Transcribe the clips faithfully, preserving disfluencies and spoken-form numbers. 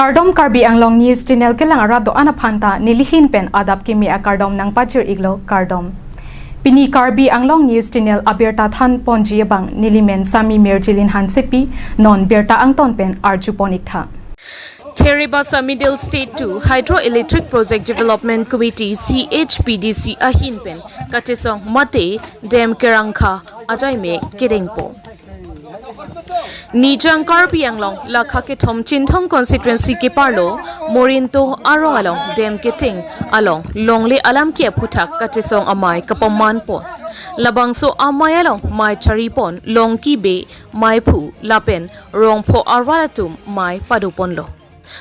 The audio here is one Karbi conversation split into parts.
Kardom, Karbi Anglong News Channel kelang arat do-an aphan ta nelihin pen adap kimi akardom nangpajir iklo, kardom. Pini Karbi Anglong News Channel abirta than ponji abang nelimen Sami Mirjilin Hansepi, non birta angton pen arju pon iktha. Theribasa Middle State two Hydroelectric Project Development Committee, C H P D C ahin pen kachesong mate dam kerangkha ajaime kedengpo. Nijang Karbi Anglong lakha kethom Chinthong constituency keparlo Morinto arong along dam keteng along longle alam ke aphuthak kachesong amei kapaman pon. Labangso amei along mei chari pon, long kibe, meiphu lapen rongpho arat atum mei pado ponlo.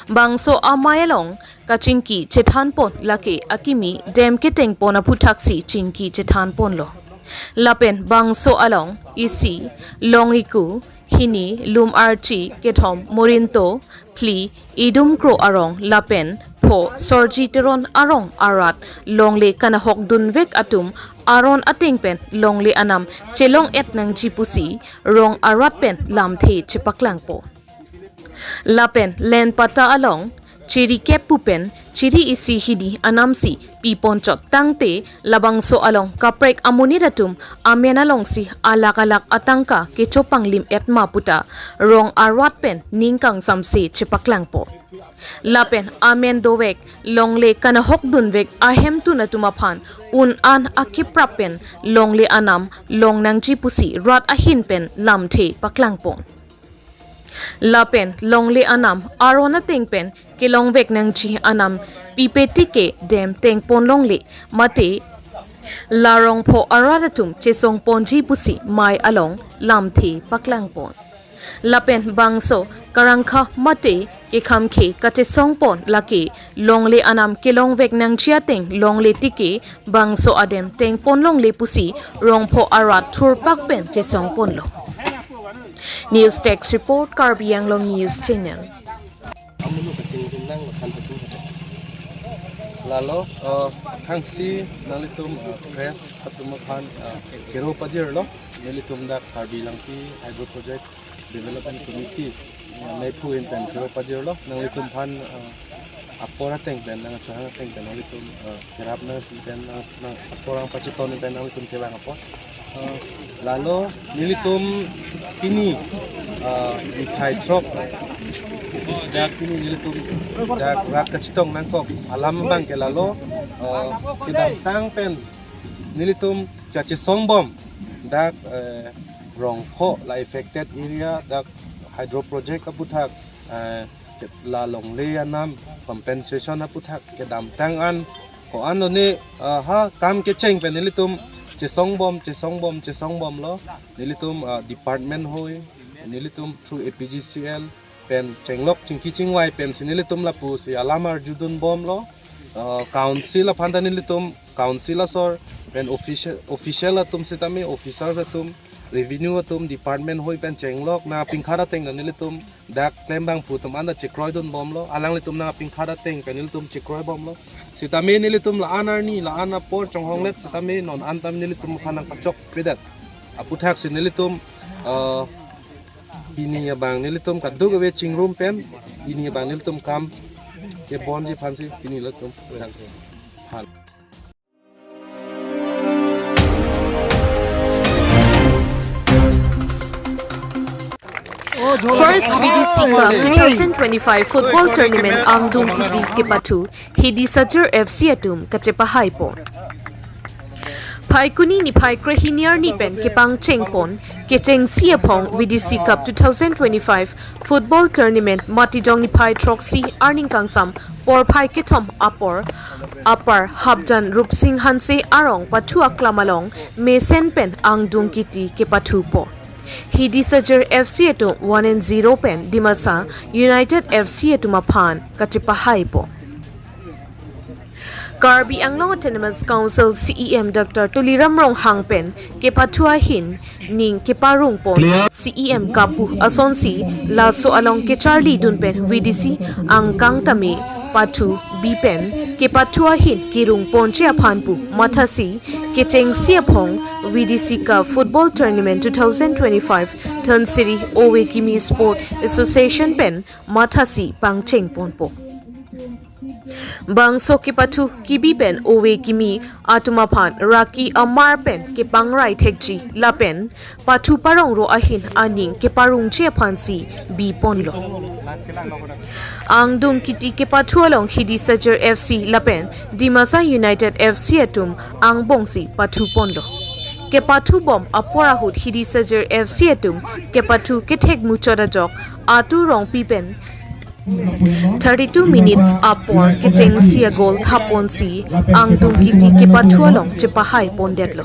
Bangso amei along kachingki chethan pon lake akimi dam keteng pon aphuthaksi chingki chethan ponlo. Lapen bangso along isi, long iku, hini, lum archi, kethom, Morinto, phli, idum kro arong lapen pho Sorji Teron arong arat longle kanahok dunvek atum aron ateng pen longle anam chelong-et nangji pusi rong arat pen lamthe chepaklangpo. Lapen len patta along chiri kep pu pen chiri isi hini anamsi piponchot tangte labangso along kaprek amonit atum amen alongsi alak alak atangka kechopanglim-et ma puta rong arat pen ning kangsamse chepaklangpo. Lapen amen dovek longle kanahok dunvek ahemtun atum aphan un-an akiprap pen longle anam long nangji pusi rat ahin pen lamthe paklangpon. Lapen longle anam aron ateng pen kelongvek nangji anam pipe tike dam tengpon longle mate la rongpho arat atum chesong ponji pusi mei along lamthe paklangpon. Lapen bangso kerangkha mate kekhamkhe kachesong pon lake longle anam kelongvek nangji ateng longle tike bangso adam tengpon longle pusi rongpho arat thurpak pen chesong ponlo. News Desk Report, Karbi Anglong News Channel. Lalo, eh, thangsi nanglitum, eh, press atum aphan, eh, kero pajirlo, nelitum dak Karbi Langpi Hydro Project Development Committee, eh, meiphu ahin pen kero pajirlo, nanglitum aphan, eh, apor ateng pen, nangchehang ateng pen, nanglitum, eh, kerap nang pen, nang, nang apor nangpacheton pen, nanglitum kelang apor. Eh, lalo nelitum pini, eh, niphai throk, dak pini nelitum dak rat kachetong nangkok alam abang ke lalo, eh, kedamtang pen nelitum kachesong bom dak, eh, rongpho la affected area dak hydro project aputhak, eh, la longle anam compensation aputhak kedamtang an ko-an lo ne, ah, ha kam kecheng pen nelitum chesong bom, chesong bom, chesong bomlo. Nelitum, ah, department hoi, nelitum through A P G C L pen chenglok chingki chingvai pensi nelitum lapusi alam arjudun bomlo. Ah, council aphan ta nelitum council asor pen official, official atum sitame, officers atum, revenue atum, department hoi pen chenglok nangpingkhat ateng ta nelitum dak klembangphu atum anta chekroidun bomlo, alanglitum nangpingkhat ateng pen nelitum chekroi bomlo. Sitame nelitum la-an arni, la-an apor chonghonglet sitame non anta nelitum aphan nangpachokpedet. Aputhaksi nelitum, eh, pini abang nelitum kadokave chingrum pen, pini abang nelitum kam kebonji aphansi pini latum. First V D C Cup two thousand twenty-five Football Tournament angdung kiti kepathu Hidi Sajir F C atum kachepahaipo. Phaikuni niphai krehini arni pen kepangchengpon kechengsi aphong V D C Cup two thousand twenty-five Football Tournament Matijong niphai throksi arni kangsam porphai kethom apor, Upper Hapjan Rupsing Hanse arong pathu aklam along mesen pen angdung kiti kepathupo. Hidi Sajir F C atum one and zero pen Dimasa United F C atum aphan kachepahaipo. Karbi Anglong Autonomous Council C E M Doctor Tuliram Ronghang pen kepathu ahin ning keparungpon C E M kapu asonsi laso along kecharlidun pen V D C angkang tame pathu bi pen Kepathu ahin kirung ponji aphan pu mathasi kechengsi aphong V D C Cup Football Tournament two thousand twenty-five Dhansiri Ove Kimi Sport Association pen mathasi pangcheng ponpo. Bangso kepathu kebi pen Ove Kimi atum aphan raki amar pen kepangrai thekji lapen pathu parong ro ahin aning keparungji aphansi bi ponlo. Angdung kiti kepathu along Hidi Sajer F C lapen Dimasa United F C atum angbongsi pathu ponlo. Kepathu bom apor ahut Hidi Sajer F C atum kepathu kethek muchot ajok Atu Rongpi pen thirty-two minutes apor kechengsi agol thaponsi angdung kiti kepathu along chepahai pondetlo.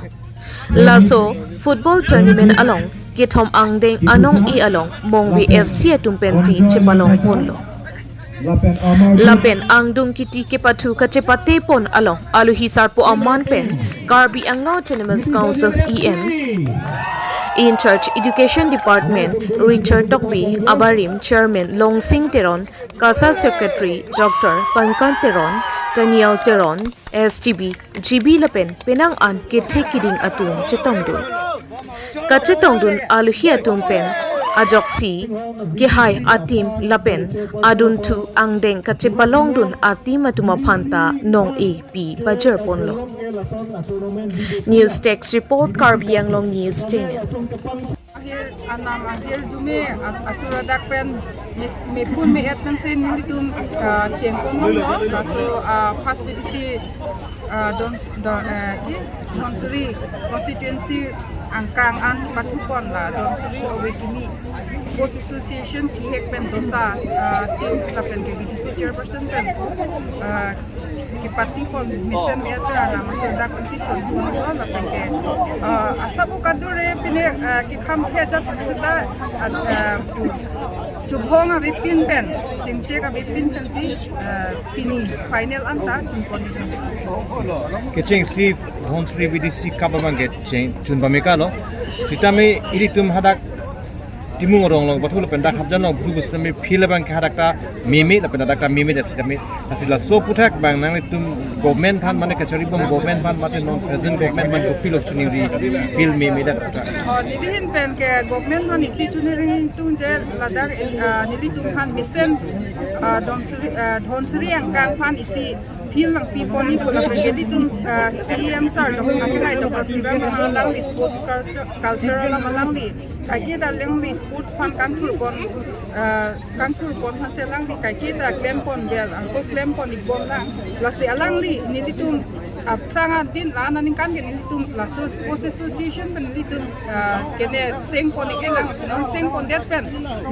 Laso football tournament along kethom angdeng anong-e along Mongve F C atum pensi chepalong ponlo. Lapen angdung kiti kepathu kachepate pon along alohi sarpo aman pen Karbi Anglong Autonomous Council E M, in charge Education Department Richard Tokbi, abarim Chairman Longsing Teron, CASA Secretary Doctor Pankaj Teron, Daniel Teron, S T B, G B lapen penang an kethe kiding atum chetongdun. Kachetongdun alohi atum pen ajoksi kehai a-team lapen adunthu angdeng kachepalongdun a-team atum aphan ta nong-e pi pajar ponlo. News Desk Report, Karbi Anglong News Channel. Ahir anam ahir jume at-, atur adak pen mes-, mepun me-et pensi nelitum, ah, chengpon lo, laso, ah, first V D C, ah, Don, Don, eh, ki, Dhansiri constituency angkang an pathu pon la Dhansiri Ove Kimi Sports Association kehek pen dosa, ah, team lapen ke V D C chairperson pen, ah, kepathu pon mesen me-et pen anam atur adak pensi chengpon lo lapen ke, ah, asap kadure pine, ah, kekhang khe ajat sita, ah, ah, chubhong avepin pen, chengchek avepin pensi, ah, pini final anta chunpon. Kechengsi Dhansiri V D C Cup abang kecheng chun pameka lo. Sitame ilitum hadak Timung arong along pathu lapen dak Hapjan along bru sitame field abang ke hadak ta meme lapen dak ta meme da sitame. Lasi laso aphuthak abang nanglitum government aphan mane kachari bom government aphan mate non present government aphan kopilo chiningri field meme da ta. Oh, nelihin pen ke government aphan isi chiningri tung je ladak, eh, nelitum aphan mesen, eh, Dhansiri, eh, Dhansiri angkang aphan isi field nangpi pon ni pu lapen ke nelitum, eh, C E M sir dok, akehai Doctor Tuliram Ronghang alangli sports culture, culture alam alangli kaiketa alangli sports aphan kangthur pon, eh, kangthur pon aphansi alangli kaiketa klem pon vel, angko klem pon-ik bom lang. Lasi alangli nelitum, ah, aphrang adin la aningkan ke nelitum laso sports association pen nelitum, ah, kene seng pon-ik lang, si non seng pondet pen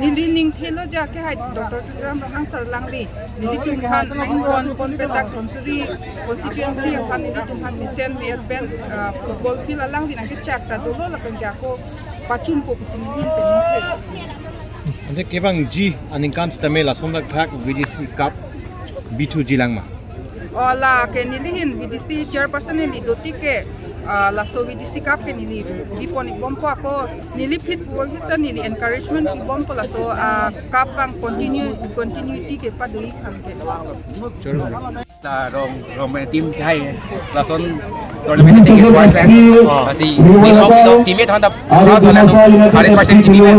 neli ning thelo ja akehai Doctor Tuliram Ronghang sir alangli nelitum aphan nang pon pon pen dak Dhansiri constituency aphan nelitum aphan mesen me-et pen, ah, football field alangli nangkechak ta dolo lapen ke ako pachunpo pusi nelihin pen ningke. Ante kevangji aningkan sitame lason dak thak V D C Cup bithuji lang ma? Oh, la ke nelihin V D C chairperson neli dotik ke, ah, laso V D C Cup ke neli bi pon-ik bompo, ako neli phit pu-ik sita neli encouragement pi bompo, laso, ah, cup abang continue, continuity kepado-ik tangte. Choro. La rong, rong main team hai. Lason tournament ke ke kuat kan. Lasi di hok di hok team e thanda proud wala tu hundred percent team e.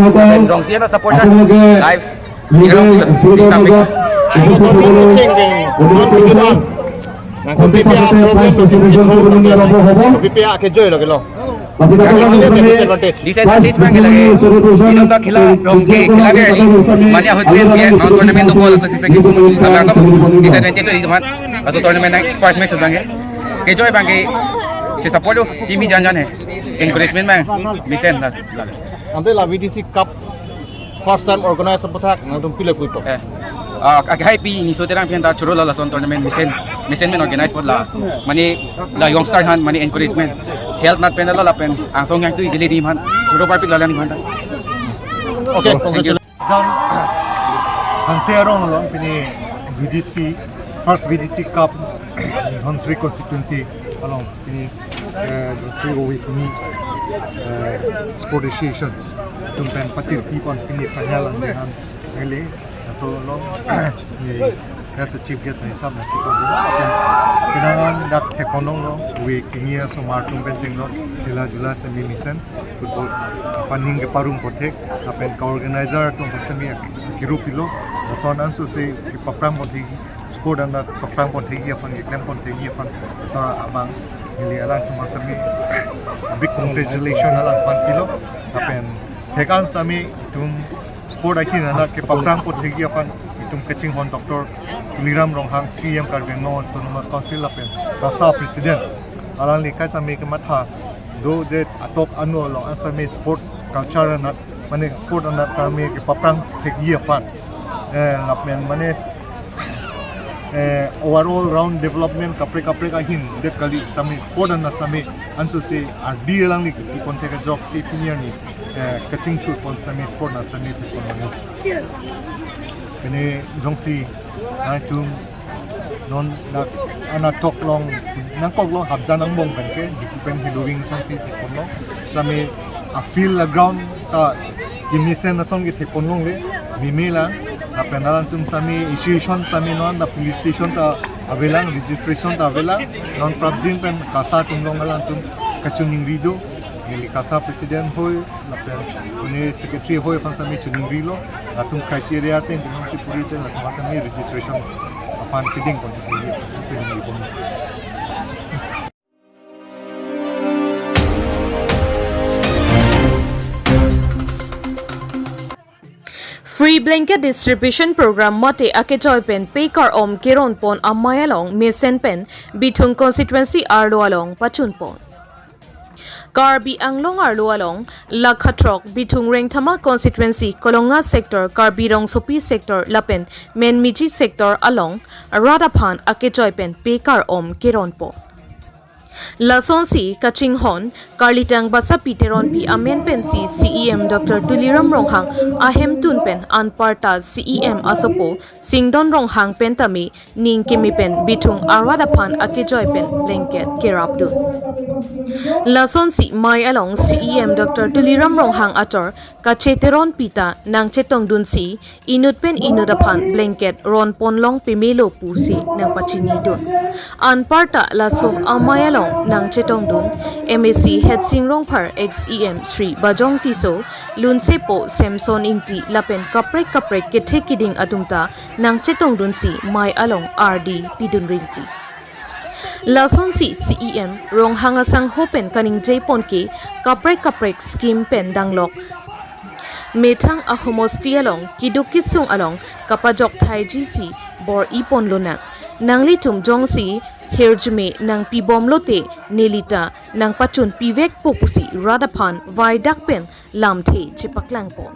Rongsi na supporter. Live. Ikaw, ikaw, ikaw. Kopi pia ke joy lagi lo. Disadvantage abang ke lagi. Itum ta khela rong ke khela ke mane ahut ke non tournament tu bol sa sipek. Abang tu disadvantage tu itum. Laso tournament nang first match abang ke. Ke joy abang ke. Si support lo team hi jan jan hai. Encouragement abang. Mesen la. Ante la V D C Cup first time organize aphuthak nangtum pilo pupo? Eh. Ah, ak-, hai pi ni so terang pian ta choro la lason tournament mesen. Mesen men organize pot la. Mane la youngster aphan mane encouragement. Health nat pen la lapen angsong yang tu jeli di man. Choro parpik la la ni man ta. Okay, thank you. Jan Hanse arong along pini V D C, first V D C Cup, Dhansiri constituency along pini, eh, Dhansiri Ove Kimi, eh, Sport Association atum pen patir pi pon pini final ang dengan ele, so along, eh, As a chief guest hisap nangchepon dun. Lapen kedamtang dak theklonglo, we kini asomar atum pen chenglok, khela jula semi mesen, football aphan ning keparum ponthek, lapen ka-organizer atum semi kiru pilo, lason ansose kepaprang ponthek, sport anat paprang ponthekji aphan, keklem ponthekji aphan, laso abang neli alangtum semi big congratulation alangphan pilo, lapen thek-an semi itum sport ahin anat kepaprang ponthekji aphan itum kachinghon Doctor Tuliram Ronghang, C E M Karbi Anglong Autonomous Council lapen KASA President, alangli kai semi kematha do je atok anu along asemi sport culture anat, mane sport anat kami kepaprang thekji aphan, eh, lapen mane, eh, overall round development kaprek kaprek ahin det kali semi sport anat semi ansose ardi alangli kipon thek ajok si pini arni, eh, kachingthur pon semi sport anat semi thekpon mane. Pini jongsi nangtum non dak anatok long nangkok long hapjan angbong pen ke diku pen hiloving song si theklonglo. Semi a field a ground ta kemesen asong ke theklongle, meme lang. Lapen alangtum semi institution semi non ta police station ta avelang, registration ta avelang. Non prapjin pen KASA atum along alangtum kachiningri do. Neli KASA President hoi lapen pune Secretary hoi aphan semi chiningrilo, latum criteria ateng binong si puri te latum semi registration aphan keding pon si puri chiningri pon. Free blanket distribution program mate akejoi pen pekar om keron pon amei along mesen pen Bithung constituency arlo along pachun pon. Karbi Anglong arlo along lakha throk Bithung Rengthama constituency Kolonga sector, Karbi Rongsopi sector lapen Menmiji sector along rat aphan akejoi pen pekar om keron pon. Lasonsi kachinghon Karlitang Basapi Teronpi amen pensi C E M Doctor Tuliram Ronghang ahemtun pen anparta C E M asopo Singdon Ronghang pen tame ning keme pen Bithung arat aphan akejoi pen blanket kerap dun. Lasonsi mei along C E M Doctor Tuliram Ronghang ator Kache Teronpi ta nangchetongdunsi inut pen inut aphan blanket ron pon long pemelo pusi nangpachinidun. Anparta laso amei along nangchetongdun M A C Headsing Rongphar, ex E M Shri Bajong Tisso, lunsepo Samson Ingti lapen kaprek kaprek kethe kiding atum ta nangchetongdunsi mei along ardi pidun rinti. Lasonsi C E M Ronghang asangho pen kaningje pon ke kaprek kaprek scheme pen danglok methang ahomosti along kiduk kisung along kapajok thaiji si bor-i pon lonang. Nanglitum jongsi hirjume nangpibom lote nelita nangpachun pivekpo pusi rat aphan vaidak pen lamthe chepaklang pon.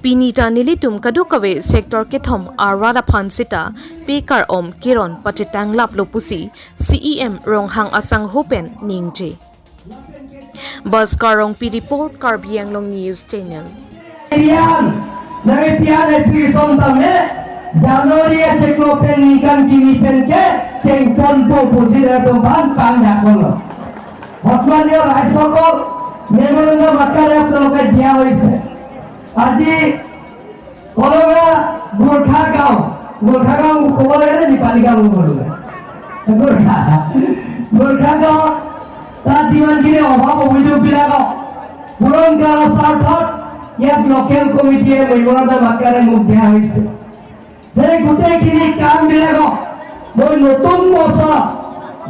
Pini ta nelitum kadokave sector kethom arat aphan seta pekar om keron pachetang laplo pusi C E M Ronghang asangho pen ningje. Bhaskar Rongpi report, Karbi Anglong News Channel. Pian, nari pian application tame, January achiklo pen ningkan kini pen ke, chengponpo pusi nelitum aphan pangdak pon lo. বৰ্তমানীয় ৰাইজসকল মেমৰেণ্ডাম আকাৰে আপোনালোকে দিয়া হৈছে। আজি কলগা গোৰ্খা গাঁও, গোৰ্খা গাঁও ক'ব লাগে নে নেপালী গাঁও ক'ব লাগে? গোৰ্খা, গোৰ্খা গাঁও তাত যিমানখিনি অভাৱ অভিযোগবিলাকক পূৰণ কৰাৰ স্বাৰ্থত ইয়াত লোকেল কমিটিয়ে মেমৰেণ্ডাম আকাৰে মোক দিয়া হৈছে। সেই গোটেইখিনি কামবিলাকক মই নতুন বছৰ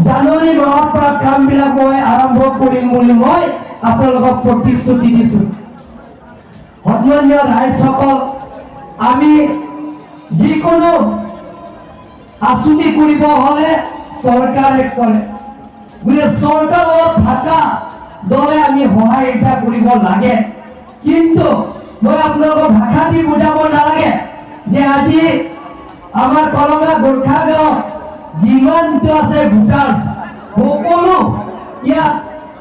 জানুৱাৰী মাহৰ পৰা কামবিলাক মই আৰম্ভ কৰিম বুলি মই আপোনালোকক প্ৰতিশ্ৰুতি দিছোঁ। সন্মানীয় ৰাইজসকল, আমি যিকোনো আঁচনি কৰিব হ'লে চৰকাৰে কৰে। গতিকে চৰকাৰত থকা দলে আমি সহায় এতিয়া কৰিব লাগে। কিন্তু মই আপোনালোকক ভাষা দি বুজাব নালাগে যে আজি আমাৰ কলগা গোৰ্খা গাঁৱত যিমানটো আছে ভোটাৰ্ছ, সকলো ইয়াত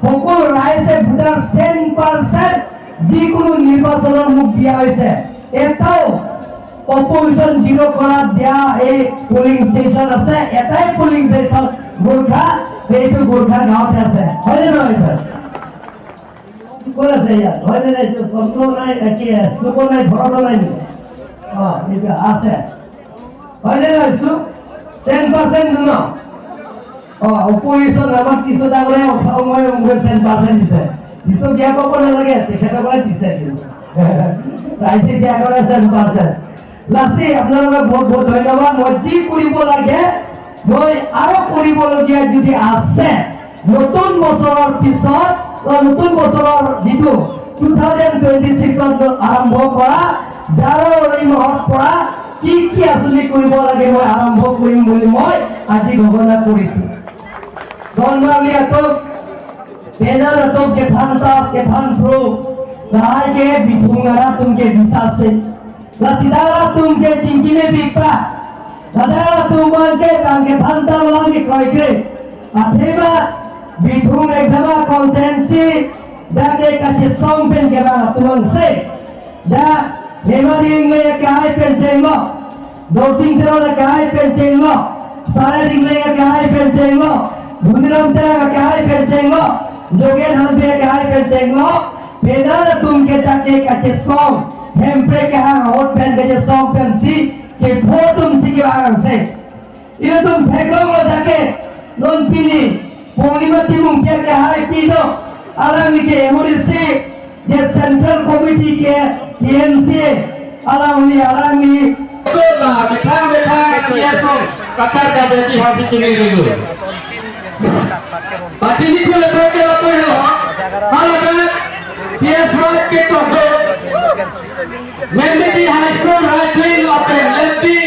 সকলো ৰাইজে ভোটাৰ চেণ্ট পাৰ্চেণ্ট যিকোনো নিৰ্বাচনত মোক দিয়া হৈছে। এটাও অপজিশ্যন জিৰ' কৰাত দিয়া এই পলিং ষ্টেচন আছে, এটাই পলিং ষ্টেচন গোৰ্খা, সেইটো গোৰ্খা গাঁৱতে আছে, হয়নে নহয় ছাৰ? ক'ত আছে ইয়াত? হয়নে নাই? এইটো চন্দ্ৰ নাই, কি, শুভ নাই, ভৰত নাই নেকি? অ, এইটো আছে। Hoi ne, Jisu? Cent percent do no? O, opposition amat Tisso dang le, o, o, o, o, cent percent dise. Tisso kiya kobo nalage, tekhete kole dise. Raije kiya kole cent percent. Lasi, আপোনালোকক বহুত বহুত ধন্যবাদ। মই যি কৰিব লাগে, মই আৰু কৰিবলগীয়া যদি আছে, নতুন বছৰৰ পিছত, অ, নতুন বছৰৰ যিটো টু থাউজেণ্ড টুৱেণ্টি ছিক্সত আৰম্ভ কৰা, জাৰৰ এই মাহৰ পৰা কি কি আঁচনি কৰিব লাগে মই আৰম্ভ কৰিম বুলি মই আজি ঘোষণা কৰিছো। Don Marli atum, penan atum kethan tap, kethan pro, lahai ke Bithung arat atum ke bisase. Lasi dak atum ke chingki mepikpa. Ladak atum abang ke tang kethan tap alam ke kroikre. Athema Bithung Rengthama constituency dak ke kachesong pen kevang atum abang se. Dak Hema Ringleng akehai pen chenglo. Dorsing Teron akehai pen chenglo. Sarai Ringleng akehai pen chenglo. Dhoniram Terang akehai pen chenglo. Jogen Hanse akehai pen chenglo. Penan atum ke dak ke kachesong, Hemprek kehang ahut pen kachesong pensi kepho atum si kevang se. Ilitum theklonglo dak ke, non pini Purnima Timungpi akehai pi do, alangli ke M O D C, je Central Committee ke T M C, alangli, alangli. Betul lah, bethang, bethang, biasa, katar ka beti hati kini dulu. Pati ni kule toke lapu helo. Hala kan, biasa ke toko. Mendiki High School, High School, lapen, leti.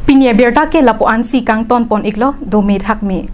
Pini abirta ke lapu-ansi kangton pon iklo, dome thakme.